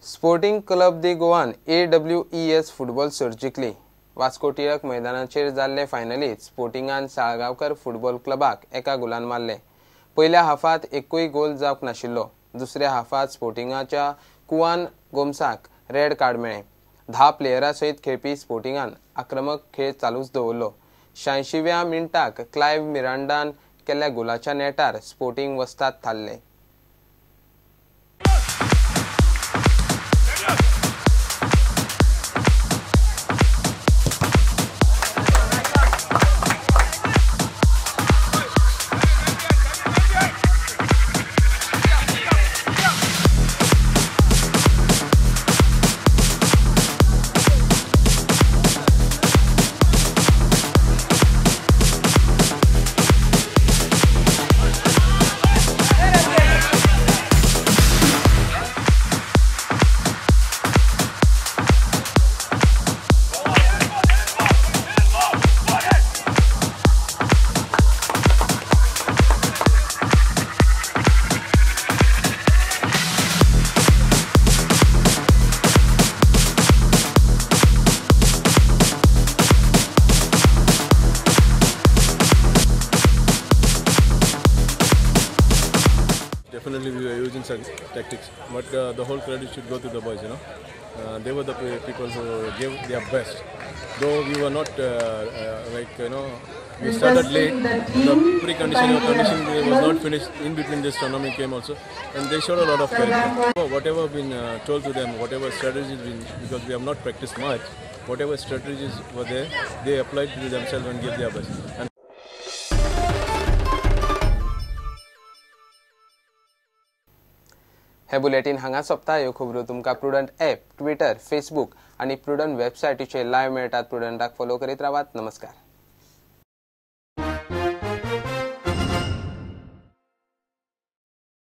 Sporting club दी गोवान AWES football सर्त जिखली. वास्को टिळक मैदानाचेर जाल्ले फायनलीत स्पोर्टिंगान साळगांवकर फुटबॉल क्लबाक 1 गोलान मारले. पयल्या हाफांत एकूय गोल जावंक नाशिल्लो. दुसऱ्या हाफांत स्पोर्टिंगाच्या कुवान गोम्साक रेड कार्ड मेळ्ळें. 10 प्लेयरां सयत खेळपी स्पोर्टिंगान आक्रमक खेळ चालूच दवरलो. 86व्या मिनटाक क्लायव्ह मिरांडान केल्ल्या गोलाच्या नेटार स्पोर्टिंग वस्ताद थारले. Definitely we were using some tactics, but the whole credit should go to the boys, you know. They were the people who gave their best. Though we were not like, you know, we started late. The preconditioning or conditioning was not finished. In between this tournament came also, and they showed a lot of character. So whatever been told to them, whatever strategies been, because we have not practiced much, whatever strategies were there, they applied to themselves and gave their best. And hey bulletin हांगा सोंपता. ह्यो खबरो तुमकां prudent app, Twitter, Facebook आनी prudent वेबसायटीचेर live मेळटात. प्रुडंटाक follow करीत रावात. नमस्कार.